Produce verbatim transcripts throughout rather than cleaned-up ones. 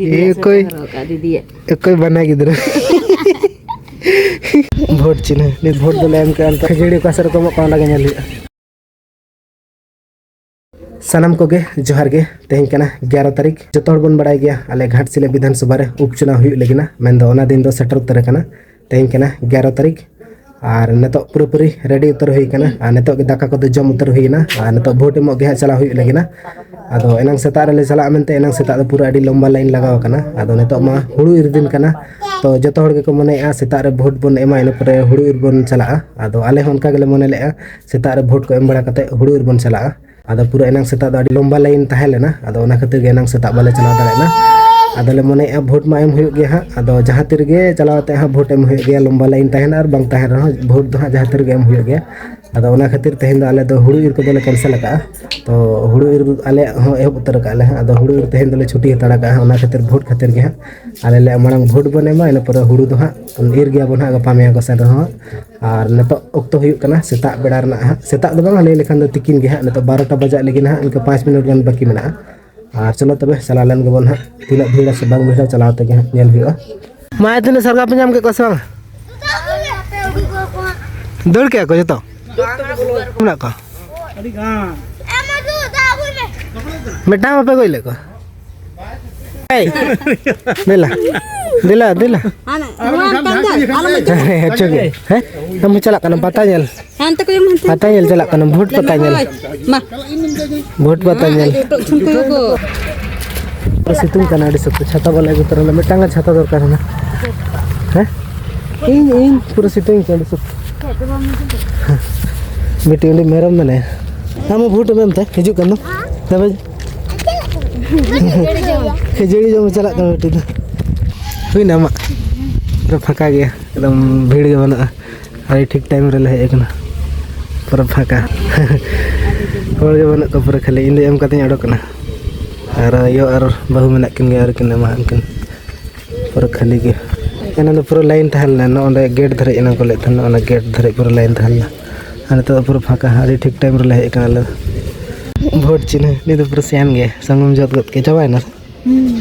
ᱮ ᱚᱠᱚᱭ? ᱚᱠᱚᱭ ᱵᱟᱱᱟ ᱜᱤᱫᱽᱨᱟᱹ? ᱵᱷᱳᱴ ᱪᱤᱱᱦᱟᱹ᱾ ᱱᱤᱛ ᱵᱷᱳᱴ ᱫᱚᱞᱮ ᱮᱢ ᱠᱮᱜᱼᱟ, ᱱᱤᱛᱚᱜ ᱠᱷᱟᱹᱡᱟᱹᱲᱤ ᱚᱠᱟ ᱥᱮᱫ ᱨᱮ ᱠᱚ ᱮᱢᱚᱜ ᱠᱟᱱᱟ, ᱚᱸᱰᱮ ᱜᱮ ᱧᱮᱞ ᱦᱩᱭᱩᱜᱼᱟ᱾ ᱥᱟᱱᱟᱢ ᱠᱚᱜᱮ ᱡᱚᱦᱟᱨ ᱜᱮ᱾ ᱛᱮᱦᱮᱧ ᱠᱟᱱᱟ ᱮᱜᱟᱨᱚ ᱛᱟᱹᱨᱤᱠᱷ᱾ ᱡᱚᱛᱚ ᱦᱚᱲ ᱵᱚᱱ ᱵᱟᱲᱟᱭ ᱜᱮᱭᱟ, ᱟᱞᱮ ᱜᱷᱟᱴᱥᱤᱞᱟᱹ ᱵᱤᱫᱷᱟᱱ ᱥᱚᱵᱷᱟ ᱨᱮ ᱩᱯᱪᱩᱱᱟᱣ ᱦᱩᱭᱩᱜ ᱞᱟᱹᱜᱤᱫ ᱱᱟ, ᱢᱮᱱᱫᱚ ᱚᱱᱟ ᱫᱤᱱ ᱫᱚ ᱥᱮᱴᱮᱨ ᱩᱛᱟᱹᱨ ᱟᱠᱟᱱᱟ᱾ ᱛᱮᱦᱮᱧ ᱠᱟᱱᱟ ᱮᱜᱟᱨᱚ ᱛᱟᱹᱨᱤᱠᱷ᱾ ᱟᱨ ᱱᱤᱛᱚᱜ ᱯᱩᱨᱟᱹᱯᱩᱨᱤ ᱨᱮᱰᱤ ᱩᱛᱟᱹᱨ ᱦᱩᱭ ᱠᱟᱱᱟ᱾ ᱟᱨ ᱱᱤᱛᱚᱜ ᱜᱮ ᱫᱟᱠᱟ ᱠᱚᱫᱚ ᱡᱚᱢ ᱩᱛᱟᱹᱨ ᱦᱩᱭ ᱮᱱᱟ᱾ ᱟᱨ ᱱᱤᱛᱚᱜ ᱵᱷᱳᱴ ᱮᱢᱚᱜ ᱜᱮ ᱦᱟᱸᱜ ᱪᱟᱞᱟᱣ ᱦᱩᱭᱩᱜ ᱞᱟᱹᱜᱤᱫ ᱱᱟ᱾ ᱟᱫᱚ ᱮᱱᱟᱝ ᱥᱮᱛᱟᱜ ᱨᱮᱞᱮ ᱪᱟᱞᱟᱜᱼᱟ ᱢᱮᱱᱛᱮ, ᱮᱱᱟᱝ ᱥᱮᱛᱟᱜ ᱫᱚ ᱯᱩᱨᱟᱹ ᱟᱹᱰᱤ ᱞᱚᱢᱵᱟ ᱞᱟᱭᱤᱱ ᱞᱟᱜᱟᱣ ᱟᱠᱟᱱᱟ᱾ ᱟᱫᱚ ᱱᱤᱛᱚᱜ ᱢᱟ ᱦᱩᱲᱩ ᱤᱨ ᱫᱤᱱ ᱠᱟᱱᱟ, ᱛᱚ ᱡᱚᱛᱚ ᱦᱚᱲ ᱜᱮᱠᱚ ᱢᱚᱱᱮᱭᱮᱫᱼᱟ ᱥᱮᱛᱟᱜ ᱨᱮ ᱵᱷᱳᱴ ᱵᱚᱱ ᱮᱢᱟ, ᱤᱱᱟᱹ ᱯᱚᱨᱮ ᱦᱩᱲᱩ ᱤᱨ ᱵᱚᱱ ᱪᱟᱞᱟᱜᱼᱟ᱾ ᱟᱫᱚ ᱟᱞᱮ ᱦᱚᱸ ᱚᱱᱠᱟ ᱜᱮᱞᱮ ᱢᱚᱱᱮ ᱞᱮᱫᱼᱟ, ᱥᱮᱛᱟᱜ ᱨᱮ ᱵᱷᱳᱴ ᱠᱚ ᱮᱢ ᱵᱟᱲᱟ ᱠᱟᱛᱮ ᱦᱩᱲᱩ ᱤᱨ ᱵᱚᱱ ᱪᱟᱞᱟᱜᱼᱟ᱾ ᱟᱫᱚ ᱯᱩᱨᱟᱹ ᱮᱱᱟᱝ ᱥᱮᱛᱟᱜ ᱫᱚ ᱟᱹᱰᱤ ᱞᱚᱢᱵᱟ ᱞᱟᱭᱤᱱ ᱛᱟᱦᱮᱸ ᱞᱮᱱᱟ, ᱟᱫᱚ ᱚᱱᱟ ᱠᱷᱟᱹᱛᱤᱨ ᱜᱮ ᱮᱱᱟᱝ ᱥᱮᱛᱟᱜ ᱵᱟᱞᱮ ᱪᱟᱞᱟᱣ ᱫᱟᱲᱮᱭᱟᱜᱼᱟ᱾ ᱟᱫᱚᱞᱮ ᱢᱚᱱᱮᱭᱮᱫᱼᱟ ᱵᱷᱳᱴ ᱢᱟ ᱮᱢ ᱦᱩᱭᱩᱜ ᱜᱮᱭᱟ ᱦᱟᱸᱜ, ᱟᱫᱚ ᱡᱟᱦᱟᱸ ᱛᱤ ᱨᱮᱜᱮ ᱪᱟᱞᱟᱣ ᱠᱟᱛᱮ ᱦᱟᱸᱜ ᱵᱷᱳᱴ ᱮᱢ ᱦᱩᱭᱩᱜ ᱜᱮᱭᱟ, ᱞᱚᱢᱵᱟ ᱞᱟᱭᱤᱱ ᱛᱟᱦᱮᱱ ᱟᱨ ᱵᱟᱝ ᱛᱟᱦᱮᱱ ᱨᱮᱦᱚᱸ, ᱵᱷᱳᱴ ᱫᱚ ᱦᱟᱸᱜ ᱡᱟᱦᱟᱸ ᱛᱤ ᱨᱮᱜᱮ ᱮᱢ ᱦᱩᱭᱩᱜ ᱜᱮᱭᱟ᱾ ᱟᱫᱚ ᱚᱱᱟ ᱠᱷᱟᱹᱛᱤᱨ ᱛᱮᱦᱮᱧ ᱫᱚ ᱟᱞᱮ ᱫᱚ ᱦᱩᱲᱩ ᱤᱨ ᱠᱚᱫᱚᱞᱮ ᱠᱮᱱᱥᱮᱞ ᱟᱠᱟᱫᱼᱟ᱾ ᱛᱚ ᱦᱩᱲᱩ ᱤᱨ ᱟᱞᱮᱭᱟᱜ ᱦᱚᱸ ᱮᱦᱚᱵ ᱩᱛᱟᱹᱨ ᱟᱠᱟᱫ ᱞᱮ ᱦᱟᱸᱜ, ᱟᱫᱚ ᱦᱩᱲᱩ ᱤᱨ ᱛᱮᱦᱮᱧ ᱫᱚᱞᱮ ᱪᱷᱩᱴᱤ ᱦᱟᱛᱟᱲ ᱟᱠᱟᱫᱼᱟ, ᱚᱱᱟ ᱠᱷᱟᱹᱛᱤᱨ ᱵᱷᱳᱴ ᱠᱷᱟᱹᱛᱤᱨ ᱜᱮ ᱦᱟᱸᱜ ᱟᱞᱮ ᱞᱮ ᱢᱟᱲᱟᱝ ᱵᱷᱳᱴ ᱵᱚᱱ ᱮᱢᱟ, ᱤᱱᱟᱹ ᱯᱚᱨᱮ ᱦᱩᱲᱩ ᱫᱚ ᱦᱟᱸᱜ ᱤᱨ ᱜᱮᱭᱟᱵᱚᱱ ᱦᱟᱸᱜ ᱜᱟᱯᱟ ᱢᱮᱭᱟᱝ ᱠᱚ ᱥᱮᱱ ᱨᱮᱦᱚᱸ᱾ ᱟᱨ ᱱᱤᱛᱚᱜ ᱚᱠᱛᱚ ᱦᱩᱭᱩᱜ ᱠᱟᱱᱟ ᱥᱮᱛᱟᱜ ᱵᱮᱲᱟ ᱨᱮᱱᱟᱜ ᱦᱟᱸᱜ, ᱥᱮᱛᱟᱜ ᱫᱚ ᱵᱟᱝ, ᱞᱟᱹᱭ ᱞᱮᱠᱷᱟᱱ ᱫᱚ ᱛᱤᱠᱤᱱ ᱜᱮ ᱦᱟᱸᱜ, ᱱᱤᱛᱚᱜ ᱵᱟᱨᱚᱴᱟ ᱵᱟᱡᱟᱜ ᱞᱟᱹᱜᱤᱫ ᱦᱟᱸᱜ, ᱤᱱᱠᱟᱹ ᱯᱟᱸᱪ ᱢᱤᱱᱤᱴ ᱜᱟᱱ ᱵᱟᱹᱠᱤ ᱢᱮᱱᱟᱜᱼᱟ᱾ ᱟᱨ ᱪᱚᱞᱚ ᱛᱚᱵᱮ ᱪᱟᱞᱟᱣ ᱞᱮᱱ ᱜᱮᱵᱚᱱ ᱦᱟᱸᱜ, ᱛᱤᱱᱟᱹᱜ ᱵᱷᱤᱲᱟ ᱥᱮ ᱵᱟᱝ ᱵᱷᱤᱲᱟ ᱪᱟᱞᱟᱣ ᱛᱮᱜᱮ ᱦᱟᱸᱜ ᱧᱮᱞ ᱦᱩᱭᱩᱜᱼᱟ᱾ ᱢᱟ ᱛᱤᱱᱟᱹᱜ ᱥᱟᱨᱜᱟ ᱯᱮ ᱧᱟᱢ ᱠᱮᱫ ᱠᱚᱣᱟ ᱥᱮ ᱵᱟᱝ? ᱫᱟᱹᱲ ᱠᱮᱜᱼᱟ ᱠᱚ ᱡᱚᱛᱚ? ᱢᱮᱱᱟᱜ ᱠᱚᱣᱟ? ᱢᱤᱫᱴᱟᱝ ᱵᱟᱯᱮ ᱜᱚᱡ ᱞᱮᱫ ᱠᱚᱣᱟ? ᱮᱭ, ᱫᱮᱞᱟ, ᱫᱮᱞᱟ, ᱫᱮᱞᱟ᱾ ᱦᱮᱸ, ᱦᱮᱸ, ᱦᱮᱸ, ᱴᱷᱤᱠ ᱜᱮᱭᱟ᱾ ᱦᱮᱸ, ᱟᱢ ᱪᱟᱞᱟᱜ ᱠᱟᱱᱟ ᱯᱟᱛᱟ ᱧᱮᱞ? ᱦᱟᱱᱛᱮ ᱠᱚᱭᱚᱜ ᱢᱮ, ᱦᱟᱱᱛᱮ᱾ ᱯᱟᱛᱟ ᱧᱮᱞ ᱪᱟᱞᱟᱜ ᱠᱟᱱᱟ, ᱵᱷᱳᱴ ᱯᱟᱛᱟ ᱧᱮᱞ᱾ ᱦᱳᱭ, ᱢᱟ᱾ ᱵᱷᱳᱴ ᱯᱟᱛᱟ ᱧᱮᱞ᱾ ᱦᱚᱴᱚᱜ ᱪᱷᱩᱱ ᱠᱚᱭᱚᱜ ᱠᱚ᱾ ᱥᱤᱛᱩᱝ ᱠᱟᱱᱟ ᱟᱹᱰᱤ ᱥᱚᱠᱛᱚ, ᱪᱷᱟᱛᱟ ᱵᱟᱞᱮ ᱟᱹᱜᱩ ᱛᱚᱨᱟ ᱞᱮᱫᱟ, ᱢᱤᱫᱴᱟᱝ ᱜᱟᱱ ᱪᱷᱟᱛᱟ ᱫᱚᱨᱠᱟᱨ ᱠᱟᱱᱟ᱾ ᱦᱮᱸ? ᱤᱧ, ᱤᱧ ᱯᱩᱨᱟᱹ ᱥᱤᱛᱩᱝ ᱠᱟᱱᱟ ᱟᱹᱰᱤ ᱥᱚᱠᱛᱚ᱾ ᱵᱤᱴᱤ ᱩᱱᱤ ᱢᱮᱨᱚᱢ ᱢᱮᱱᱟᱭᱟ᱾ ᱟᱢ ᱦᱚᱸ ᱵᱷᱳᱴ ᱮᱢ ᱛᱮ ᱦᱤᱡᱩᱜ ᱠᱟᱱ ᱫᱚ᱾ ᱛᱚᱵᱮ ᱠᱷᱟᱹᱡᱟᱹᱲᱤ ᱡᱚᱢ ᱪᱟᱞᱟᱜ ᱠᱟᱱᱟ ᱵᱤᱴᱤ ᱫᱚ᱾ ᱦᱩᱭᱱᱟ ᱟᱢᱟᱜ? ᱯᱩᱨᱟᱹ ᱯᱷᱟᱸᱠᱟ ᱜᱮᱭᱟ, ᱮᱠᱫᱚᱢ ᱵᱷᱤᱲ ᱜᱮ ᱵᱟᱹᱱᱩᱜᱼᱟ᱾ ᱟᱹᱰᱤ ᱴᱷᱤᱠ ᱴᱟᱭᱤᱢ ᱨᱮᱞᱮ ᱦᱮᱡ ᱟᱠᱟᱱᱟ, ᱯᱩᱨᱟᱹ ᱯᱷᱟᱸᱠᱟ᱾ ᱦᱚᱲ ᱜᱮ ᱵᱟᱹᱱᱩᱜ ᱠᱚᱣᱟ, ᱯᱩᱨᱟᱹ ᱠᱷᱟᱹᱞᱤ᱾ ᱤᱧ ᱫᱚ ᱮᱢ ᱠᱟᱛᱮᱧ ᱚᱰᱚᱠ ᱮᱱᱟ, ᱟᱨ ᱟᱭᱳ ᱟᱨ ᱵᱟᱹᱦᱩ ᱢᱮᱱᱟᱜ ᱠᱤᱱ ᱜᱮᱭᱟ, ᱟᱹᱣᱨᱤ ᱠᱤᱱ ᱮᱢᱟ ᱦᱟᱸᱜ ᱠᱤᱱ᱾ ᱯᱩᱨᱟᱹ ᱠᱷᱟᱹᱞᱤ ᱜᱮ᱾ ᱮᱱᱟᱝ ᱫᱚ ᱯᱩᱨᱟᱹ ᱞᱟᱭᱤᱱ ᱛᱟᱦᱮᱸ ᱞᱮᱱᱟ, ᱱᱚᱜᱼᱚ ᱱᱚᱰᱮ ᱜᱮᱴ ᱫᱷᱟᱹᱨᱤᱡ ᱮᱱᱟᱝ ᱠᱚ ᱞᱟᱹᱭᱮᱫ ᱛᱟᱦᱮᱱᱟ, ᱚᱱᱟ ᱜᱮᱴ ᱫᱷᱟᱹᱨᱤᱡ ᱯᱩᱨᱟᱹ ᱞᱟᱭᱤᱱ ᱛᱟᱦᱮᱸ ᱞᱮᱱᱟ᱾ ᱟᱨ ᱱᱤᱛᱚᱜ ᱫᱚ ᱯᱩᱨᱟᱹ ᱯᱷᱟᱸᱠᱟ, ᱟᱹᱰᱤ ᱴᱷᱤᱠ ᱴᱟᱭᱤᱢ ᱨᱮᱞᱮ ᱦᱮᱡ ᱟᱠᱟᱱᱟ ᱟᱞᱮ ᱫᱚ᱾ ᱵᱷᱳᱴ ᱪᱤᱱᱦᱟᱹ, ᱱᱤᱭᱟᱹ ᱫᱚ ᱯᱩᱨᱟᱹ ᱥᱮᱭᱟᱱ ᱜᱮ, ᱥᱚᱝᱜᱚᱢ ᱡᱚᱦᱚᱫ ᱜᱚᱫ ᱠᱮᱫ, ᱪᱟᱵᱟᱭᱮᱱᱟ᱾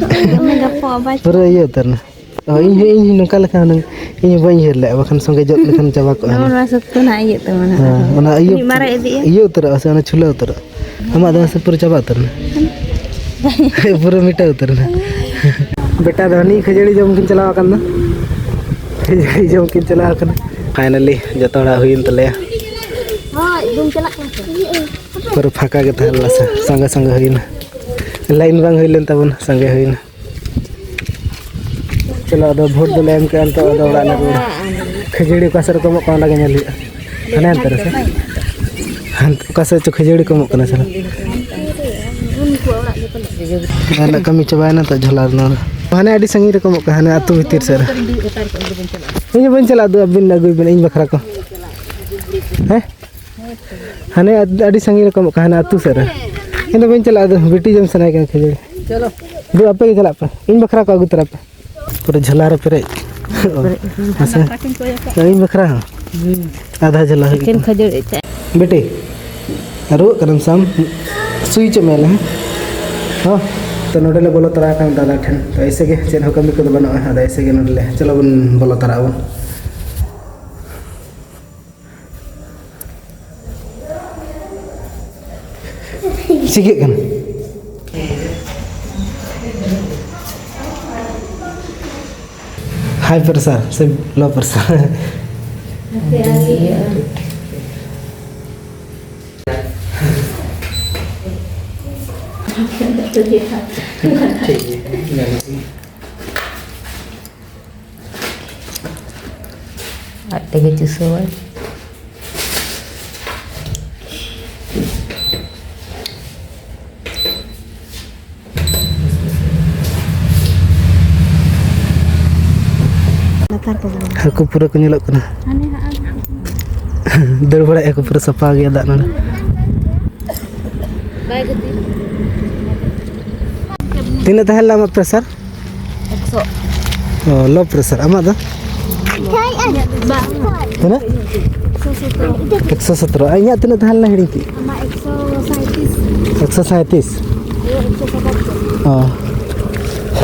ᱯᱩᱨᱟᱹ ᱤᱭᱟᱹ ᱩᱛᱟᱹᱨ ᱮᱱᱟ᱾ ᱚ, ᱤᱧ ᱦᱚᱸ, ᱤᱧ ᱦᱚᱸ ᱱᱚᱝᱠᱟ ᱞᱮᱠᱟ ᱦᱩᱱᱟᱹᱝ, ᱤᱧ ᱦᱚᱸ ᱵᱟᱹᱧ ᱩᱭᱦᱟᱹᱨ ᱞᱮᱫᱼᱟ, ᱵᱟᱠᱷᱟᱱ ᱥᱚᱸᱜᱮ ᱡᱚᱫ ᱞᱮᱠᱷᱟᱱ ᱪᱟᱵᱟ ᱠᱚᱜᱼᱟ ᱱᱚᱣᱟ ᱦᱩᱱᱟᱹᱝ᱾ ᱱᱚᱣᱟ ᱥᱚᱠᱛᱚ ᱱᱟᱜ ᱤᱭᱟᱹᱜ ᱛᱟᱢᱟ ᱱᱟᱜ ᱦᱮᱸ, ᱟᱨᱦᱚᱸ᱾ ᱚᱱᱟ ᱤᱭᱟᱹ, ᱢᱤᱫ ᱢᱟᱨᱟᱝ ᱤᱫᱤᱜᱼᱟ᱾ ᱤᱭᱟᱹ ᱩᱛᱟᱹᱨᱚᱜᱼᱟ ᱥᱮ ᱚᱱᱟ ᱪᱷᱩᱞᱟᱹ ᱩᱛᱟᱹᱨᱚᱜᱼᱟ? ᱟᱢᱟᱜ ᱫᱚ ᱢᱟᱥᱮ ᱯᱩᱨᱟᱹ ᱪᱟᱵᱟ ᱩᱛᱟᱹᱨ ᱮᱱᱟ᱾ ᱯᱩᱨᱟᱹ ᱢᱮᱴᱟᱣ ᱩᱛᱟᱹᱨ ᱮᱱᱟ᱾ ᱵᱮᱴᱟ ᱫᱚ ᱦᱟᱹᱱᱤ ᱠᱷᱟᱹᱡᱟᱹᱲᱤ ᱡᱚᱢ ᱠᱤᱱ ᱪᱟᱞᱟᱣ ᱟᱠᱟᱱ ᱫᱚ᱾ ᱠᱷᱟᱹᱡᱟᱹᱲᱤ ᱡᱚᱢ ᱠᱤᱱ ᱪᱟᱞᱟᱣ ᱟᱠᱟᱱᱟ᱾ Finally ᱡᱚᱛᱚ ᱦᱚᱲᱟᱜ ᱦᱩᱭᱮᱱ ᱛᱟᱞᱮᱭᱟ᱾ ᱦᱳᱭ, ᱫᱩᱢ ᱪᱟᱞᱟᱜ ᱠᱟᱱᱟ ᱛᱚ᱾ ᱯᱩᱨᱟᱹ ᱯᱷᱟᱸᱠᱟ ᱜᱮ ᱛᱟᱦᱮᱸ ᱞᱮᱱᱟ ᱥᱮ, ᱥᱟᱸᱜᱮ ᱥᱟᱸᱜᱮ ᱦᱩᱭᱮᱱᱟ᱾ Line ᱵᱟᱝ ᱦᱩᱭ ᱞᱮᱱ ᱛᱟᱵᱚᱱᱟ, ᱥᱟᱸᱜᱮ ᱦᱩᱭᱮᱱᱟ᱾ ᱪᱚᱞᱚ, ᱟᱫᱚ vote ᱫᱚᱞᱮ ᱮᱢ ᱠᱮᱜᱼᱟ, ᱱᱤᱛᱚᱜ ᱟᱫᱚ ᱚᱲᱟᱜ ᱞᱮ ᱨᱩᱣᱟᱹᱲᱟ᱾ ᱠᱷᱟᱹᱡᱟᱹᱲᱤ ᱚᱠᱟ ᱥᱮᱫ ᱨᱮ ᱠᱚ ᱮᱢᱚᱜ ᱠᱟᱱᱟ, ᱚᱸᱰᱮ ᱜᱮ ᱧᱮᱞ ᱦᱩᱭᱩᱜᱼᱟ᱾ ᱦᱟᱱᱮ ᱦᱟᱱᱛᱮ ᱨᱮ ᱥᱮ? ᱦᱟᱱᱛᱮ ᱚᱠᱟ ᱥᱮᱫ ᱪᱚ ᱠᱷᱟᱹᱡᱟᱹᱲᱤ ᱠᱚ ᱮᱢᱚᱜ ᱠᱟᱱᱟ ᱥᱮ? ᱡᱟᱦᱟᱱᱟᱜ ᱠᱟᱹᱢᱤ ᱪᱟᱵᱟᱭᱮᱱᱟ ᱛᱚ, ᱡᱷᱚᱞᱟ ᱨᱮ ᱱᱚᱣᱟ ᱨᱮ᱾ ᱦᱟᱱᱮ ᱟᱹᱰᱤ ᱥᱟᱺᱜᱤᱧ ᱨᱮᱠᱚ ᱮᱢᱚᱜ ᱠᱟᱱᱟ, ᱦᱟᱱᱮ ᱟᱹᱛᱩ ᱵᱷᱤᱛᱤᱨ ᱥᱮᱫ ᱨᱮ᱾ ᱤᱧ ᱦᱚᱸ ᱵᱟᱹᱧ ᱪᱟᱞᱟᱜᱼᱟ, ᱟᱫᱚ ᱟᱹᱵᱤᱱ ᱟᱹᱜᱩᱭ ᱵᱤᱱ ᱤᱧ ᱵᱟᱠᱷᱨᱟ ᱠᱚ᱾ ᱦᱮᱸ? ᱦᱟᱱᱮ ᱟᱹᱰᱤ ᱥᱟᱺᱜᱤᱧ ᱨᱮᱠᱚ ᱮᱢᱚᱜ ᱠᱟᱱᱟ, ᱦᱟᱱᱮ ᱟᱹᱛᱩ ᱥᱮᱫ ᱨᱮ᱾ ᱤᱧ ᱫᱚ ᱵᱟᱹᱧ ᱪᱟᱞᱟᱜᱼᱟ, ᱟᱫᱚ ᱵᱤᱴᱤ ᱡᱚᱢ ᱥᱟᱱᱟᱭᱮ ᱠᱟᱱᱟ ᱠᱷᱟᱹᱡᱟᱹᱲᱤ᱾ ᱫᱩ, ᱟᱯᱮ ᱜᱮ ᱪᱟᱞᱟᱜ ᱯᱮ, ᱤᱧ ᱵᱟᱠᱷᱨᱟ ᱠᱚ ᱟᱹᱜᱩ ᱛᱚᱨᱟᱭ ᱯᱮ᱾ ᱯᱩᱨᱟᱹ ᱡᱷᱚᱞᱟ ᱨᱮ ᱯᱮᱨᱮᱡ᱾ ᱢᱟᱥᱮ᱾ ᱤᱧ ᱵᱟᱠᱷᱨᱟ ᱦᱚᱸ᱾ ᱟᱫᱷᱟ ᱡᱷᱚᱞᱟ ᱦᱩᱭᱩᱜ ᱮᱠᱮᱱ ᱠᱟᱱᱟ᱾ ᱠᱷᱟᱹᱡᱟᱹᱲᱤ ᱪᱟ᱾ ᱵᱤᱴᱤ, ᱨᱩᱣᱟᱹᱜ ᱠᱟᱱᱟᱢ ᱥᱟᱢ? ᱥᱩᱭ ᱦᱚᱪᱚ ᱢᱮᱭᱟᱞᱮ, ᱦᱮᱸ? ᱦᱚᱸ᱾ ᱛᱚ, ᱱᱚᱰᱮ ᱞᱮ ᱵᱚᱞᱚ ᱛᱚᱨᱟ ᱟᱠᱟᱱᱟ ᱫᱟᱫᱟ ᱴᱷᱮᱱ᱾ ᱛᱚ, ᱮᱭᱥᱮ ᱜᱮ ᱪᱮᱫ ᱦᱚᱸ ᱠᱟᱹᱢᱤ ᱠᱚᱫᱚ ᱵᱟᱹᱱᱩᱜᱼᱟ᱾ ᱟᱫᱚ ᱮᱭᱥᱮ ᱜᱮ ᱱᱚᱰᱮ ᱞᱮ, ᱪᱚᱞᱚ ᱵᱚᱱ ᱵᱚᱞᱚ ᱛᱚᱨᱟᱜ ᱟᱵᱚᱱ᱾ ᱪᱤᱠᱟᱹᱜ ᱠᱟᱱᱟ? High pressure ᱥᱮ low pressure? ᱴᱷᱤᱠ ᱜᱮᱭᱟ, ᱜᱟᱱᱚᱜ ᱜᱮᱭᱟ᱾ ᱟᱡ ᱛᱮᱜᱮ ᱪᱩᱥᱟᱹᱣᱟᱭ᱾ ᱞᱟᱛᱟᱨ ᱠᱚ ᱵᱚᱞᱚᱱᱟ᱾ ᱦᱟᱹᱠᱩ ᱯᱩᱨᱟᱹ ᱠᱚ ᱧᱮᱞᱚᱜ ᱠᱟᱱᱟ᱾ ᱦᱟᱱᱮ ᱦᱟᱸᱜ ᱫᱟᱹᱲ ᱵᱟᱲᱟᱭᱮᱫᱼᱟ ᱠᱚ, ᱯᱩᱨᱟᱹ ᱥᱟᱯᱷᱟ ᱜᱮᱭᱟ ᱫᱟᱜ ᱱᱚᱰᱮ᱾ ᱵᱟᱭ ᱜᱟᱛᱮ᱾ ᱛᱤᱱᱟᱹᱜ ᱛᱟᱦᱮᱸ ᱞᱮᱱᱟ ᱟᱢᱟᱜ pressure? ᱮᱠᱥᱚ᱾ ᱚ, low pressure᱾ ᱟᱢᱟᱜ ᱫᱚ? ᱵᱟᱝ᱾ ᱛᱤᱱᱟᱹᱜ? ᱮᱠᱥᱚ ᱥᱚᱛᱨᱚ᱾ ᱮᱠᱥᱚ ᱥᱚᱛᱨᱚ᱾ ᱟᱨ ᱤᱧᱟᱹᱜ ᱛᱤᱱᱟᱹᱜ ᱛᱟᱦᱮᱸ ᱞᱮᱱᱟ, ᱦᱤᱲᱤᱧ ᱠᱮᱫ? ᱟᱢᱟᱜ ᱮᱠᱥᱚ ᱥᱟᱸᱭᱛᱨᱤᱥ᱾ ᱮᱠᱥᱚ ᱥᱟᱸᱭᱛᱨᱤᱥ? ᱤᱧᱟᱹᱜ ᱮᱠᱥᱚ ᱥᱟᱛᱟᱛᱛᱳᱨ᱾ ᱚ᱾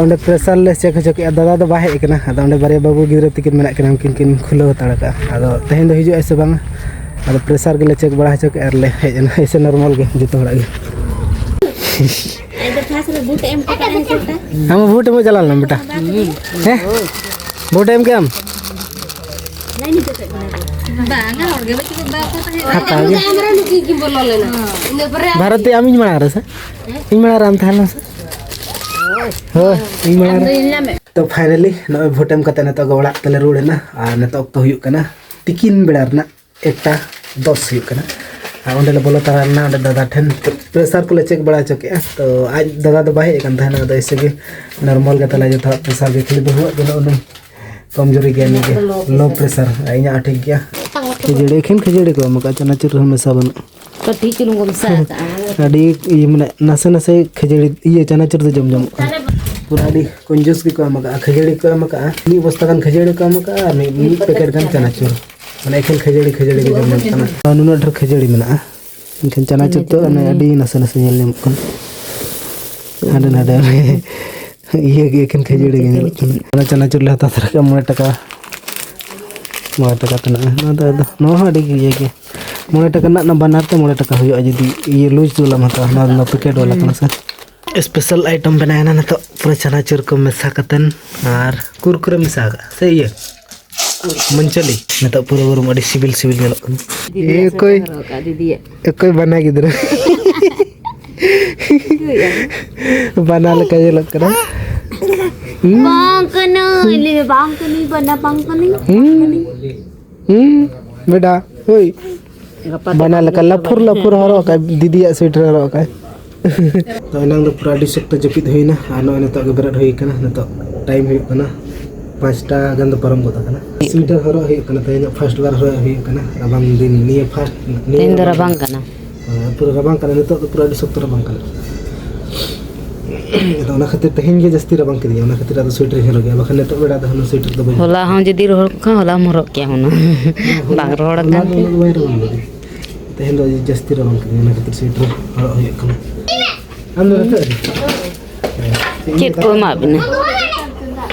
ᱚᱸᱰᱮ ᱯᱨᱮᱥᱟᱨ ᱞᱮ ᱪᱮᱠ ᱦᱚᱪᱚ ᱠᱮᱫᱼᱟ, ᱫᱟᱫᱟ ᱫᱚ ᱵᱟᱭ ᱦᱮᱡ ᱟᱠᱟᱱᱟ᱾ ᱟᱫᱚ ᱚᱸᱰᱮ ᱵᱟᱨᱭᱟ ᱵᱟᱹᱵᱩ ᱜᱤᱫᱽᱨᱟᱹ ᱛᱟᱹᱠᱤᱱ ᱢᱮᱱᱟᱜ ᱠᱤᱱᱟ, ᱩᱱᱠᱤᱱ ᱠᱤᱱ ᱠᱷᱩᱞᱟᱹᱣ ᱦᱟᱛᱟᱲ ᱠᱟᱜᱼᱟ᱾ ᱟᱫᱚ ᱛᱮᱦᱮᱧ ᱫᱚ ᱦᱤᱡᱩᱜ ᱟᱭ ᱥᱮ ᱵᱟᱝ, ᱟᱫᱚ ᱯᱨᱮᱥᱟᱨ ᱜᱮᱞᱮ ᱪᱮᱠ ᱵᱟᱲᱟ ᱦᱚᱪᱚ ᱠᱮᱫᱼᱟ ᱟᱨ ᱞᱮ ᱦᱮᱡ ᱮᱱᱟ, ᱮᱭᱥᱮ ᱱᱚᱨᱢᱟᱞ ᱜᱮ ᱡᱚᱛᱚ ᱦᱚᱲᱟᱜ ᱜᱮ᱾ ᱟᱢ ᱵᱷᱳᱴ ᱮᱢ ᱪᱟᱞᱟᱣ ᱞᱮᱱᱟᱢ ᱵᱮᱴᱟ? ᱦᱮᱸ, ᱵᱷᱳᱴ ᱮᱢ ᱠᱮᱫ ᱟᱢ? ᱵᱟᱝᱟ, ᱦᱚᱲ ᱜᱮ ᱵᱟᱹᱪᱩᱜ ᱠᱚᱣᱟ, ᱵᱟᱠᱚ ᱛᱟᱦᱮᱸ ᱠᱟᱱᱟ᱾ ᱦᱟᱛᱟᱣ ᱜᱮ᱾ ᱵᱷᱟᱨᱚᱛᱤ, ᱟᱢᱤᱧ ᱢᱟᱲᱟᱝ ᱨᱮ ᱥᱮ? ᱤᱧ ᱢᱟᱲᱟᱝ ᱨᱮ ᱟᱢ ᱛᱟᱦᱮᱸ ᱞᱮᱱᱟ ᱥᱮ? ᱦᱳᱭ, ᱤᱧ ᱢᱟᱲᱟᱝ ᱨᱮ᱾ ᱛᱚ finally ᱱᱚᱜᱼᱚᱭ ᱵᱷᱳᱴ ᱮᱢ ᱠᱟᱛᱮ ᱱᱤᱛᱚᱜ ᱜᱮ ᱚᱲᱟᱜ ᱛᱮᱞᱮ ᱨᱩᱣᱟᱹᱲ ᱮᱱᱟ᱾ ᱟᱨ ᱱᱤᱛᱚᱜ ᱚᱠᱛᱚ ᱦᱩᱭᱩᱜ ᱠᱟᱱᱟ ᱛᱤᱠᱤᱱ ᱵᱮᱲᱟ ᱨᱮᱱᱟᱜ ᱮᱠᱴᱟ ᱫᱚᱥ ᱦᱩᱭᱩᱜ ᱠᱟᱱᱟ᱾ ᱟᱨ ᱚᱸᱰᱮ ᱞᱮ ᱵᱚᱞᱚ ᱛᱟᱨᱟ ᱞᱮᱱᱟ ᱚᱸᱰᱮ ᱫᱟᱫᱟ ᱴᱷᱮᱱ᱾ ᱯᱨᱮᱥᱟᱨ ᱠᱚᱞᱮ ᱪᱮᱠ ᱵᱟᱲᱟ ᱦᱚᱪᱚ ᱠᱮᱫᱼᱟ᱾ ᱛᱚ ᱟᱡ ᱫᱟᱫᱟ ᱫᱚ ᱵᱟᱭ ᱦᱮᱡ ᱟᱠᱟᱱ ᱛᱟᱦᱮᱱᱟ, ᱟᱫᱚ ᱮᱭᱥᱮ ᱜᱮ ᱱᱚᱨᱢᱟᱞ ᱜᱮ ᱛᱟᱞᱮ ᱡᱚᱛᱚᱣᱟᱜ ᱯᱨᱮᱥᱟᱨ ᱜᱮ᱾ ᱠᱷᱟᱹᱞᱤ ᱵᱟᱹᱦᱩᱣᱟᱜ ᱜᱮ ᱱᱚᱜᱼᱚ ᱱᱩᱭ ᱠᱚᱢᱡᱩᱨᱤ ᱜᱮᱭᱟ, ᱱᱩᱭ ᱜᱮ ᱞᱳ ᱯᱨᱮᱥᱟᱨ᱾ ᱟᱨ ᱤᱧᱟᱹᱜ ᱦᱚᱸ ᱴᱷᱤᱠ ᱜᱮᱭᱟ᱾ ᱠᱷᱟᱹᱡᱟᱹᱲᱤ, ᱮᱠᱷᱮᱱ ᱠᱷᱟᱹᱡᱟᱹᱲᱤ ᱠᱚ ᱮᱢ ᱟᱠᱟᱫᱼᱟ, ᱪᱟᱱᱟᱪᱩᱨ ᱨᱮᱦᱚᱸ ᱢᱮᱥᱟ ᱵᱟᱹᱱᱩᱜ᱾ ᱠᱟᱹᱴᱤᱡ ᱪᱩᱞᱩᱝ ᱠᱚ ᱢᱮᱥᱟ ᱟᱠᱟᱫᱼᱟ᱾ ᱟᱹᱰᱤ ᱤᱭᱟᱹ, ᱢᱟᱱᱮ ᱱᱟᱥᱮ ᱱᱟᱥᱮ ᱠᱷᱟᱹᱡᱟᱹᱲᱤ, ᱤᱭᱟᱹ, ᱪᱟᱱᱟᱪᱩᱨ ᱫᱚ ᱡᱚᱢ ᱧᱟᱢᱚᱜ ᱠᱟᱱᱟ᱾ ᱯᱩᱨᱟᱹ ᱟᱹᱰᱤ ᱠᱚᱧᱡᱩᱥ ᱜᱮᱠᱚ ᱮᱢ ᱟᱠᱟᱫᱼᱟ, ᱠᱷᱟᱹᱡᱟᱹᱲᱤ ᱠᱚ ᱮᱢ ᱟᱠᱟᱫᱼᱟ, ᱢᱤᱫ ᱵᱚᱥᱛᱟ ᱜᱟᱱ ᱠᱷᱟᱹᱡᱟᱹᱲᱤ ᱠᱚ ᱮᱢ ᱟᱠᱟᱫᱼᱟ ᱟᱨ ᱢᱤᱫ, ᱢᱤᱫ ᱯᱮᱠᱮᱴ ᱜᱟᱱ ᱪᱟᱱᱟᱪᱩᱨ᱾ ᱢᱟᱱᱮ ᱮᱠᱷᱮᱱ ᱠᱷᱟᱹᱡᱟᱹᱲᱤ, ᱠᱷᱟᱹᱡᱟᱹᱲᱤ ᱜᱮ ᱡᱚᱢ ᱧᱟᱢᱚᱜ ᱠᱟᱱᱟ᱾ ᱟᱨ ᱱᱩᱱᱟᱹᱜ ᱰᱷᱮᱨ ᱠᱷᱟᱹᱡᱟᱹᱲᱤ ᱢᱮᱱᱟᱜᱼᱟ, ᱢᱮᱱᱠᱷᱟᱱ ᱪᱟᱱᱟᱪᱩᱨ ᱫᱚ ᱚᱱᱮ ᱟᱹᱰᱤ ᱱᱟᱥᱮ ᱱᱟᱥᱮ ᱧᱮᱞ ᱧᱟᱢᱚᱜ ᱠᱟᱱᱟ᱾ ᱦᱟᱸᱰᱮ ᱱᱟᱰᱮ ᱤᱭᱟᱹ ᱜᱮ, ᱮᱠᱷᱮᱱ ᱠᱷᱟᱹᱡᱟᱹᱲᱤ ᱜᱮ ᱧᱮᱞᱚᱜ ᱠᱟᱱᱟ᱾ ᱚᱱᱟ ᱪᱟᱱᱟᱪᱩᱨ ᱞᱮ ᱦᱟᱛᱟᱣ ᱛᱟᱨᱟ ᱠᱮᱫᱼᱟ ᱢᱚᱬᱮ ᱴᱟᱠᱟ, ᱢᱚᱬᱮ ᱴᱟᱠᱟ ᱛᱮᱱᱟᱜ᱾ ᱱᱚᱣᱟ ᱫᱚ ᱟᱫᱚ, ᱱᱚᱣᱟ ᱦᱚᱸ ᱟᱹᱰᱤ ᱜᱮ ᱤᱭᱟᱹ ᱜᱮᱭᱟ᱾ ᱢᱚᱬᱮ ᱴᱟᱠᱟ ᱨᱮᱱᱟᱜ ᱚᱱᱟ ᱵᱟᱱᱟᱨ ᱛᱮ ᱢᱚᱬᱮ ᱴᱟᱠᱟ ᱦᱩᱭᱩᱜᱼᱟ, ᱡᱩᱫᱤ ᱤᱭᱟᱹ ᱞᱩᱡᱽ ᱵᱟᱞᱟᱢ ᱦᱟᱛᱟᱣᱟ᱾ ᱱᱚᱣᱟ ᱫᱚ ᱯᱮᱠᱮᱴ ᱵᱟᱞᱟ ᱠᱟᱱᱟ ᱥᱮ᱾ ᱥᱯᱮᱥᱟᱞ ᱟᱭᱴᱮᱢ ᱵᱮᱱᱟᱣ ᱮᱱᱟ ᱱᱤᱛᱚᱜ, ᱯᱩᱨᱟᱹ ᱪᱟᱱᱟᱪᱩᱨ ᱠᱚ ᱢᱮᱥᱟ ᱠᱟᱛᱮᱱ ᱟᱨ ᱠᱩᱨᱠᱩᱨᱮ ᱢᱮᱥᱟ ᱟᱠᱟᱫᱼᱟ ᱥᱮ ᱤᱭᱟᱹ ᱢᱚᱧᱪᱚᱞᱤ᱾ ᱱᱤᱛᱚᱜ ᱯᱩᱨᱟᱹ ᱵᱩᱨᱩᱢ ᱟᱹᱰᱤ ᱥᱤᱵᱤᱞ ᱥᱤᱵᱤᱞ ᱧᱮᱞᱚᱜ ᱠᱟᱱᱟ᱾ ᱫᱤᱫᱤᱭᱟᱜ ᱮ, ᱚᱠᱚᱭ? ᱥᱩᱴ ᱦᱚᱨᱚᱜ ᱟᱠᱟᱫ ᱫᱤᱫᱤᱭᱟᱜ᱾ ᱚᱠᱚᱭ ᱵᱟᱱᱟ ᱜᱤᱫᱽᱨᱟᱹ? ᱵᱟᱱᱟ ᱞᱮᱠᱟ ᱧᱮᱞᱚᱜ ᱠᱟᱱᱟ᱾ ᱦᱩᱸ? ᱵᱟᱝ ᱠᱟᱹᱱᱟᱹᱧ, ᱞᱟᱹᱭ ᱢᱮ, ᱵᱟᱝ ᱠᱟᱹᱱᱟᱹᱧ, ᱵᱟᱱᱟ ᱵᱟᱝ ᱠᱟᱹᱱᱟᱹᱧ᱾ ᱦᱩᱸ? ᱦᱩᱸ? ᱵᱮᱴᱟ, ᱦᱳᱭ᱾ ᱜᱟᱯᱟ ᱛᱮ ᱵᱟᱱᱟ ᱵᱟᱝ ᱞᱮᱠᱟ ᱞᱟᱯᱷᱩᱨ ᱞᱟᱯᱷᱩᱨ ᱦᱚᱨᱚᱜ ᱟᱠᱟᱫ, ᱫᱤᱫᱤᱭᱟᱜ ᱥᱩᱭᱮᱴᱟᱨ ᱦᱚᱨᱚᱜ ᱟᱠᱟᱫ᱾ ᱛᱚ ᱮᱱᱟᱝ ᱫᱚ ᱯᱩᱨᱟᱹ ᱟᱹᱰᱤ ᱥᱚᱠᱛᱚ ᱡᱟᱹᱯᱤᱫ ᱦᱩᱭᱱᱟ ᱟᱨ ᱱᱚᱜᱼᱚᱭ ᱱᱤᱛᱚᱜ ᱜᱮ ᱵᱮᱨᱮᱫ ᱦᱩᱭ ᱠᱟᱱᱟ᱾ ᱱᱤᱛᱚᱜ ᱴᱟᱭᱤᱢ ᱦᱩᱭᱩᱜ ᱠᱟᱱᱟ ᱯᱟᱸᱪᱴᱟ ᱜᱟᱱ ᱫᱚ ᱯᱟᱨᱚᱢ ᱜᱚᱫ ᱟᱠᱟᱱᱟ᱾ ᱥᱩᱭᱮᱴᱟᱨ ᱦᱚᱨᱚᱜ ᱦᱩᱭᱩᱜ ᱠᱟᱱᱟ, ᱛᱮᱦᱮᱧᱟᱜ ᱯᱷᱟᱥᱴ ᱵᱟᱨ ᱦᱚᱨᱚᱜ ᱦᱩᱭᱩᱜ ᱠᱟᱱᱟ ᱨᱟᱵᱟᱝ ᱫᱤᱱ, ᱱᱤᱭᱟᱹ ᱯᱷᱟᱥᱴ, ᱱᱤᱭᱟᱹ ᱛᱮᱦᱮᱧ ᱫᱚ ᱨᱟᱵᱟᱝ ᱠᱟᱱᱟ᱾ ᱦᱮᱸ, ᱯᱩᱨᱟᱹ ᱨᱟᱵᱟᱝ ᱠᱟᱱᱟ, ᱱᱤᱛᱚᱜ ᱫᱚ ᱯᱩᱨᱟᱹ ᱟᱹᱰᱤ ᱥᱚᱠᱛᱚ ᱨᱟᱵᱟᱝ ᱠᱟᱱᱟ᱾ ᱟᱫᱚ ᱚᱱᱟ ᱠᱷᱟᱹᱛᱤᱨ ᱛᱮᱦᱮᱧ ᱜᱮ ᱡᱟᱹᱥᱛᱤ ᱨᱟᱵᱟᱝ ᱠᱮᱫᱤᱧᱟ, ᱚᱱᱟ ᱠᱷᱟᱹᱛᱤᱨ ᱟᱫᱚ ᱥᱩᱭᱮᱴᱟᱨ ᱤᱧ ᱦᱚᱨᱚᱜ ᱜᱮᱭᱟ, ᱵᱟᱠᱷᱟᱱ ᱱᱤᱛᱚᱜ ᱵᱮᱲᱟ ᱫᱚ ᱦᱩᱱᱟᱹᱝ ᱥᱩᱭᱮᱴᱟᱨ ᱫᱚ ᱵᱟᱹᱧ ᱦᱚᱞᱟ ᱦᱚᱸ ᱡᱩᱫᱤ ᱨᱚᱦᱚᱲ ᱠᱚᱜ ᱠᱷᱟᱱ ᱦᱚᱞᱟᱢ ᱦᱚᱨᱚᱜ ᱠᱮᱭᱟ ᱦᱩᱱᱟᱹᱝ᱾ ᱦᱚᱞᱟ, ᱵᱟᱝ ᱨᱚᱦᱚᱲ ᱦᱚᱞᱟ ᱟᱠᱟᱱ ᱫᱚ ᱛᱮ᱾ ᱩᱱᱟᱹᱜ ᱫᱚ ᱵᱟᱭ ᱨᱟᱵᱟᱝ ᱠᱮᱫᱤᱧᱟ, ᱛᱮᱦᱮᱧ ᱫᱚ ᱡᱟᱹᱥᱛᱤ ᱨᱟᱵᱟᱝ ᱠᱮᱫᱤᱧᱟ, ᱚᱱᱟ ᱠᱷᱟᱹᱛᱤᱨ ᱥᱩᱭᱮᱴᱟᱨ ᱦᱚᱨᱚᱜ ᱦᱩᱭᱩᱜ ᱠᱟᱱᱟ᱾ ᱟᱢ ᱫᱚ ᱱᱤᱛᱚᱜ ᱨᱮ? ᱦᱮᱸ᱾ ᱪᱮᱫ ᱠᱚ ᱮᱢᱟᱜ ᱵᱤᱱᱟ?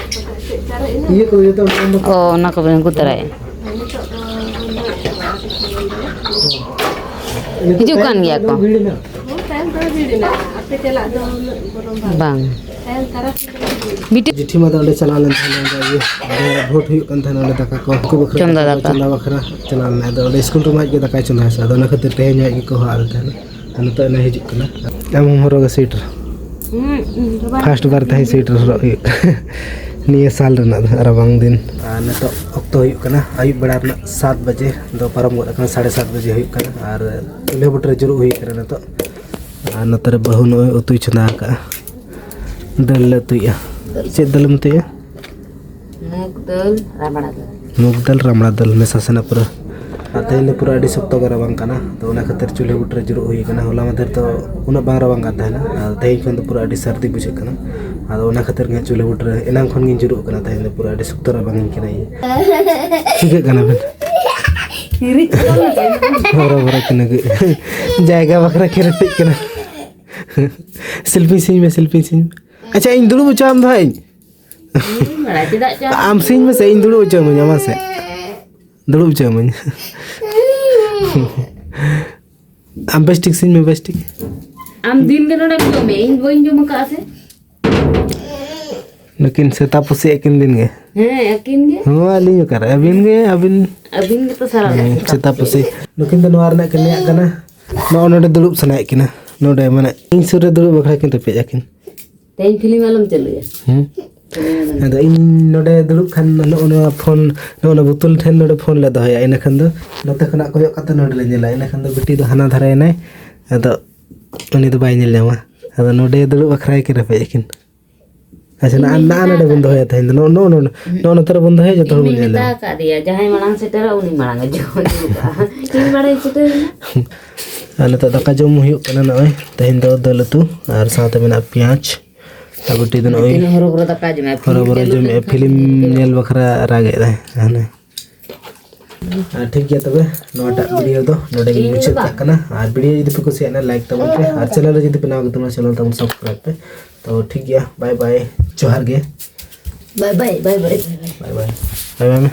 ᱤᱭᱟᱹ ᱠᱚ ᱡᱚᱛᱚ ᱚᱱᱟ ᱠᱚ ᱵᱤᱱ ᱟᱹᱜᱩ ᱛᱚᱨᱟᱭᱟ᱾ ᱦᱤᱡᱩᱜ ᱠᱟᱱ ᱜᱮᱭᱟ ᱠᱚ᱾ ᱵᱟᱝ᱾ ᱵᱤᱴᱤ ᱡᱮᱴᱷᱤ ᱢᱟ ᱫᱚ ᱚᱸᱰᱮ ᱪᱟᱞᱟᱣ ᱞᱮᱱ ᱛᱟᱦᱮᱱᱟ, ᱚᱸᱰᱮ ᱤᱭᱟᱹ, ᱚᱸᱰᱮ ᱵᱷᱳᱴ ᱦᱩᱭᱩᱜ ᱠᱟᱱ ᱛᱟᱦᱮᱱᱟ, ᱚᱸᱰᱮ ᱫᱟᱠᱟ ᱠᱚ ᱩᱱᱠᱩ ᱵᱟᱠᱷᱨᱟ ᱪᱚᱸᱫᱟ ᱫᱟᱠᱟ ᱫᱟᱠᱟ᱾ ᱪᱚᱸᱫᱟ ᱵᱟᱠᱷᱨᱟ ᱪᱟᱞᱟᱣ ᱞᱮᱱᱟ᱾ ᱟᱫᱚ ᱚᱸᱰᱮ ᱥᱠᱩᱞ ᱨᱩᱢ ᱟᱡ ᱜᱮ ᱫᱟᱠᱟᱭ ᱪᱚᱸᱫᱟ ᱦᱮᱸ ᱥᱮ, ᱟᱫᱚ ᱚᱱᱟ ᱠᱷᱟᱹᱛᱤᱨ ᱛᱮᱦᱮᱧ ᱦᱚᱸ ᱟᱡ ᱜᱮᱠᱚ ᱦᱚᱦᱚ ᱟᱫᱮ ᱛᱟᱦᱮᱱᱟ᱾ ᱟᱨ ᱱᱤᱛᱚᱜ ᱮᱱᱮ ᱦᱤᱡᱩᱜ ᱠᱟᱱᱟ᱾ ᱟᱢ ᱦᱚᱸᱢ ᱦᱚᱨᱚᱜᱟ ᱥᱩᱭᱮᱴᱟᱨ? ᱦᱩᱸ, ᱤᱧ ᱫᱚ ᱵᱟᱝ᱾ ᱯᱷᱟᱥᱴ ᱵᱟᱨ ᱛᱮᱦᱮᱧ ᱥᱩᱭᱮᱴᱟᱨ ᱦᱚᱨᱚᱜ ᱦᱩᱭᱩᱜ ᱠᱟᱱᱟ᱾ ᱱᱤᱭᱟᱹ ᱥᱟᱞ ᱨᱮᱱᱟᱜ ᱫᱚ ᱨᱟᱵᱟᱝ ᱫᱤᱱ᱾ ᱟᱨ ᱱᱤᱛᱚᱜ ᱚᱠᱛᱚ ᱦᱩᱭᱩᱜ ᱠᱟᱱᱟ ᱟᱹᱭᱩᱵ ᱵᱮᱲᱟ ᱨᱮᱱᱟᱜ ᱥᱟᱛ ᱵᱟᱡᱮ ᱫᱚ ᱯᱟᱨᱚᱢ ᱜᱚᱫ ᱟᱠᱟᱱᱟ, ᱥᱟᱲᱮ ᱥᱟᱛ ᱵᱟᱡᱮ ᱦᱩᱭᱩᱜ ᱠᱟᱱᱟ᱾ ᱟᱨ ᱪᱩᱞᱦᱟᱹ ᱵᱩᱴᱟᱹ ᱨᱮ ᱡᱩᱨᱩᱜ ᱦᱩᱭ ᱠᱟᱱᱟ ᱱᱤᱛᱚᱜ᱾ ᱟᱨ ᱱᱚᱛᱮ ᱨᱮ ᱵᱟᱹᱦᱩ ᱱᱚᱜᱼᱚᱭ ᱩᱛᱩᱭ ᱪᱚᱸᱫᱟ ᱟᱠᱟᱫᱼᱟ᱾ ᱫᱟᱹᱞ ᱞᱮ ᱩᱛᱩᱭᱮᱫᱼᱟ᱾ ᱪᱮᱫ ᱫᱟᱹᱞᱮᱢ ᱩᱛᱩᱭᱮᱫᱼᱟ? ᱢᱩᱜᱽ ᱫᱟᱹᱞ, ᱨᱟᱢᱲᱟ ᱫᱟᱹᱞ᱾ ᱢᱩᱜᱽ ᱫᱟᱹᱞ, ᱨᱟᱢᱲᱟ ᱫᱟᱹᱞ ᱢᱮᱥᱟ ᱥᱟᱱᱟ ᱯᱩᱨᱟᱹ᱾ ᱟᱨ ᱛᱮᱦᱮᱧ ᱫᱚ ᱯᱩᱨᱟᱹ ᱟᱹᱰᱤ ᱥᱚᱠᱛᱚ ᱜᱮ ᱨᱟᱵᱟᱝ ᱠᱟᱱᱟ, ᱛᱚ ᱚᱱᱟ ᱠᱷᱟᱹᱛᱤᱨ ᱪᱩᱞᱦᱟᱹ ᱵᱩᱴᱟᱹ ᱨᱮ ᱡᱩᱨᱩᱜ ᱦᱩᱭ ᱠᱟᱱᱟ᱾ ᱦᱚᱞᱟ ᱢᱟᱫᱷᱮᱨ ᱫᱚ ᱩᱱᱟᱹᱜ ᱵᱟᱝ ᱨᱟᱵᱟᱝ ᱠᱟᱱ ᱛᱟᱦᱮᱱᱟ, ᱟᱨ ᱛᱮᱦᱮᱧ ᱠᱷᱚᱱ ᱫᱚ ᱯᱩᱨᱟᱹ ᱟᱹᱰᱤ ᱥᱟᱹᱨᱫᱤ ᱵᱩᱡᱷᱟᱹᱜ ᱠᱟᱱᱟ᱾ ᱟᱫᱚ ᱚᱱᱟ ᱠᱷᱟᱹᱛᱤᱨ ᱜᱮ ᱪᱩᱞᱦᱟᱹ ᱵᱩᱴᱟᱹ ᱨᱮ ᱮᱱᱟᱝ ᱠᱷᱚᱱ ᱜᱤᱧ ᱡᱩᱨᱩᱜ ᱠᱟᱱᱟ᱾ ᱛᱮᱦᱮᱧ ᱫᱚ ᱯᱩᱨᱟᱹ ᱟᱹᱰᱤ ᱥᱚᱠᱛᱚ ᱨᱟᱵᱟᱝ ᱤᱧ ᱠᱟᱱᱟ ᱤᱧ᱾ ᱪᱤᱠᱟᱹᱜ ᱠᱟᱱᱟ ᱵᱮᱱ? ᱦᱤᱨᱤᱡ ᱠᱚ ᱢᱮ᱾ ᱦᱚᱨᱚ ᱵᱚᱨᱚ ᱠᱤᱱᱟᱹ ᱜᱮ᱾ ᱡᱟᱭᱜᱟ ᱵᱟᱠᱷᱨᱟ ᱠᱷᱮᱨᱮᱛᱮᱫ ᱠᱟᱱᱟ᱾ ᱥᱮᱞᱯᱷᱤ ᱥᱤᱧ ᱢᱮ, ᱥᱮᱞᱯᱷᱤ ᱥᱤᱧ ᱢᱮ᱾ ᱟᱪᱪᱷᱟ, ᱤᱧ ᱫᱩᱲᱩᱵ ᱦᱚᱪᱚᱣᱟᱢ ᱫᱚ ᱦᱟᱸᱜ ᱤᱧ᱾ ᱤᱧ ᱵᱟᱲᱟᱭ ᱪᱮᱫᱟᱜ ᱪᱚ᱾ ᱟᱢ ᱥᱤᱧ ᱢᱮᱥᱮ, ᱤᱧ ᱫᱩᱲᱩᱵ ᱦᱚᱪᱚ ᱢᱮ, ᱢᱟᱥᱮ᱾ ᱫᱩᱲᱩᱵ ᱦᱚᱪᱚ ᱢᱟᱹᱧ᱾ ᱟᱢ ᱵᱮᱥ ᱴᱷᱤᱠ ᱥᱤᱧ ᱢᱮ, ᱵᱮᱥ ᱴᱷᱤᱠ᱾ ᱟᱢ ᱫᱤᱱ ᱜᱮ ᱱᱚᱰᱮᱢ ᱡᱚᱢᱮ, ᱤᱧ ᱵᱟᱹᱧ ᱡᱚᱢ ᱟᱠᱟᱫᱼᱟ ᱥᱮ? ᱱᱩᱠᱤᱱ ᱥᱮᱛᱟ ᱯᱩᱥᱤ ᱟᱹᱠᱤᱱ ᱫᱤᱱ ᱜᱮ᱾ ᱦᱮᱸ, ᱟᱹᱠᱤᱱ ᱜᱮ᱾ ᱦᱚᱸ, ᱟᱹᱞᱤᱧ ᱚᱠᱟᱨᱮ? ᱟᱹᱵᱤᱱ ᱜᱮ, ᱟᱹᱵᱤᱱ᱾ ᱟᱹᱵᱤᱱ ᱜᱮᱛᱚ ᱥᱟᱨᱟ ᱦᱮᱸ, ᱥᱮᱛᱟ ᱯᱩᱥᱤ᱾ ᱱᱩᱠᱤᱱ ᱫᱚ ᱱᱚᱣᱟ ᱨᱮᱱᱟᱜ ᱠᱤᱱ ᱞᱟᱹᱭᱟᱜ ᱠᱟᱱᱟ᱾ ᱱᱚᱜᱼᱚ ᱱᱚᱰᱮ ᱫᱩᱲᱩᱵ ᱥᱟᱱᱟᱭᱮᱫ ᱠᱤᱱᱟ᱾ ᱱᱚᱰᱮ, ᱢᱟᱱᱮ, ᱤᱧ ᱥᱩᱨ ᱨᱮ ᱫᱩᱲᱩᱵ ᱵᱟᱠᱷᱨᱟ ᱠᱤᱱ ᱨᱮᱯᱮᱡ ᱟᱹᱠᱤᱱ᱾ ᱛᱮᱦᱮᱧ ᱯᱷᱤᱞᱢ ᱟᱞᱚᱢ ᱪᱟᱹᱞᱩᱭᱟ᱾ ᱦᱮᱸ? ᱯᱷᱤᱞᱢ ᱟᱞᱚᱢ ᱟᱫᱚ ᱤᱧ ᱱᱚᱰᱮ ᱫᱩᱲᱩᱵ ᱠᱷᱟᱱ ᱱᱚᱜᱼᱚ ᱱᱚᱣᱟ ᱯᱷᱳᱱ, ᱱᱚᱜᱼᱚ ᱱᱚᱣᱟ ᱵᱳᱛᱚᱞ ᱴᱷᱮᱱ ᱱᱚᱰᱮ ᱯᱷᱳᱱ ᱞᱮ ᱫᱚᱦᱚᱭᱟ᱾ ᱤᱱᱟᱹ ᱠᱷᱟᱱ ᱫᱚ ᱱᱚᱛᱮ ᱠᱷᱚᱱᱟᱜ ᱠᱚᱭᱚᱜ ᱠᱟᱛᱮ ᱱᱚᱰᱮ ᱞᱮ ᱧᱮᱞᱟ᱾ ᱤᱱᱟᱹ ᱠᱷᱟᱱ ᱫᱚ ᱵᱤᱴᱤ ᱫᱚ ᱦᱟᱱᱟ ᱫᱷᱟᱨᱮ ᱮᱱᱟᱭ, ᱟᱫᱚ ᱩᱱᱤ ᱫᱚ ᱵᱟᱭ ᱧᱮᱞ ᱧᱟᱢᱟ᱾ ᱟᱫᱚ ᱱᱚᱰᱮ ᱫᱩᱲᱩᱵ ᱵᱟᱠᱷᱨᱟ ᱜᱮᱠᱤᱱ ᱨᱮᱯᱮᱡ ᱟᱹᱠᱤᱱ᱾ ᱟᱪᱪᱷᱟ, ᱤᱧ ᱱᱟ-, ᱢᱟᱧ ᱱᱟ-, ᱢᱮᱛᱟ ᱱᱚᱰᱮ ᱵᱚᱱ ᱟᱠᱟᱫ ᱫᱚᱦᱚᱭᱟ ᱫᱮᱭᱟ᱾ ᱛᱮᱦᱮᱧ ᱫᱚ᱾ ᱱᱚᱜᱼᱚ, ᱱᱚᱜᱼᱚ, ᱱᱚᱜᱼᱚ, ᱱᱚᱜᱼᱚ ᱱᱚᱛᱮ ᱨᱮᱵᱚᱱ ᱫᱚᱦᱚᱭᱟ, ᱡᱚᱛᱚ ᱤᱧ ᱦᱚᱲ ᱵᱚᱱ ᱢᱟᱧ ᱧᱮᱞ ᱢᱮᱛᱟ ᱧᱟᱢᱟ᱾ ᱟᱠᱟᱫ ᱫᱮᱭᱟ, ᱡᱟᱦᱟᱸᱭ ᱢᱟᱲᱟᱝ ᱥᱮᱴᱮᱨᱟ, ᱩᱱᱤ ᱢᱟᱲᱟᱝ ᱮ ᱡᱚᱢᱟ, ᱫᱩᱲᱩᱵᱼᱟ᱾ ᱤᱧ ᱢᱟᱲᱟᱝ ᱤᱧ ᱥᱮᱴᱮᱨ ᱮᱱᱟ᱾ ᱟᱨ ᱱᱤᱛᱚᱜ ᱫᱟᱠᱟ ᱡᱚᱢ ᱦᱩᱭᱩᱜ ᱠᱟᱱᱟ᱾ ᱱᱚᱜᱼᱚᱭ ᱛᱮᱦᱮᱧ ᱫᱚ ᱫᱟᱹᱞ ᱩᱛᱩ ᱟᱨ ᱥᱟᱶᱛᱮ ᱢᱮᱱᱟᱜᱼᱟ ᱯᱮᱸᱭᱟᱡᱽ᱾ ᱟᱨ ᱵᱤᱴᱤ ᱫᱚ ᱱᱚᱜᱼᱚᱭ ᱛᱤᱱᱟᱹᱜ ᱦᱚᱨᱚ ᱵᱚᱨᱚ ᱫᱟᱠᱟ ᱡᱚᱢᱟᱭ, ᱦᱚᱨᱚ ᱯᱷᱤᱞᱢ ᱵᱚᱨᱚ ᱪᱟᱹᱞᱩ ᱡᱚᱢᱮᱜᱼᱟ, ᱞᱮᱱᱠᱷᱟᱱ ᱯᱷᱤᱞᱢ ᱩᱱᱤ ᱫᱚ ᱧᱮᱞ ᱵᱟᱠᱷᱨᱟ ᱨᱟᱜ ᱮᱫᱟᱭ᱾ ᱦᱟᱱᱮ᱾ ᱟᱨ ᱴᱷᱤᱠ ᱜᱮᱭᱟ ᱛᱚᱵᱮ, ᱱᱚᱣᱟᱴᱟᱜ ᱵᱷᱤᱰᱤᱭᱳ ᱫᱚ ᱱᱚᱰᱮ ᱜᱮᱧ ᱤᱧ ᱫᱚ ᱢᱩᱪᱟᱹᱫ ᱵᱟᱝ᱾ ᱠᱟᱜ ᱠᱟᱱᱟ᱾ ᱟᱨ ᱵᱷᱤᱰᱤᱭᱳ ᱡᱩᱫᱤ ᱯᱮ ᱠᱩᱥᱤᱭᱟᱜᱼᱟ, ᱞᱟᱭᱤᱠ ᱛᱟᱵᱚᱱ ᱯᱮ, ᱟᱨ ᱪᱮᱱᱮᱞ ᱨᱮ ᱡᱩᱫᱤ ᱯᱮ ᱱᱟᱣᱟ ᱜᱮ ᱛᱟᱵᱚᱱᱟ, ᱪᱮᱱᱮᱞ ᱛᱟᱵᱚᱱ ᱥᱟᱵᱥᱠᱨᱟᱭᱤᱵ ᱯᱮ᱾ ᱛᱚ ᱴᱷᱤᱠ ᱜᱮᱭᱟ, ᱵᱟᱭ ᱵᱟᱭ, ᱡᱚᱦᱟᱨ ᱜᱮ᱾ ᱵᱟᱭ ᱵᱟᱭ ᱵᱟᱭ ᱵᱟᱭ ᱵᱟᱭ ᱵᱟᱭ ᱵᱟᱭ ᱵᱟᱭ, ᱵᱟᱭ ᱵᱟᱭ ᱢᱮ᱾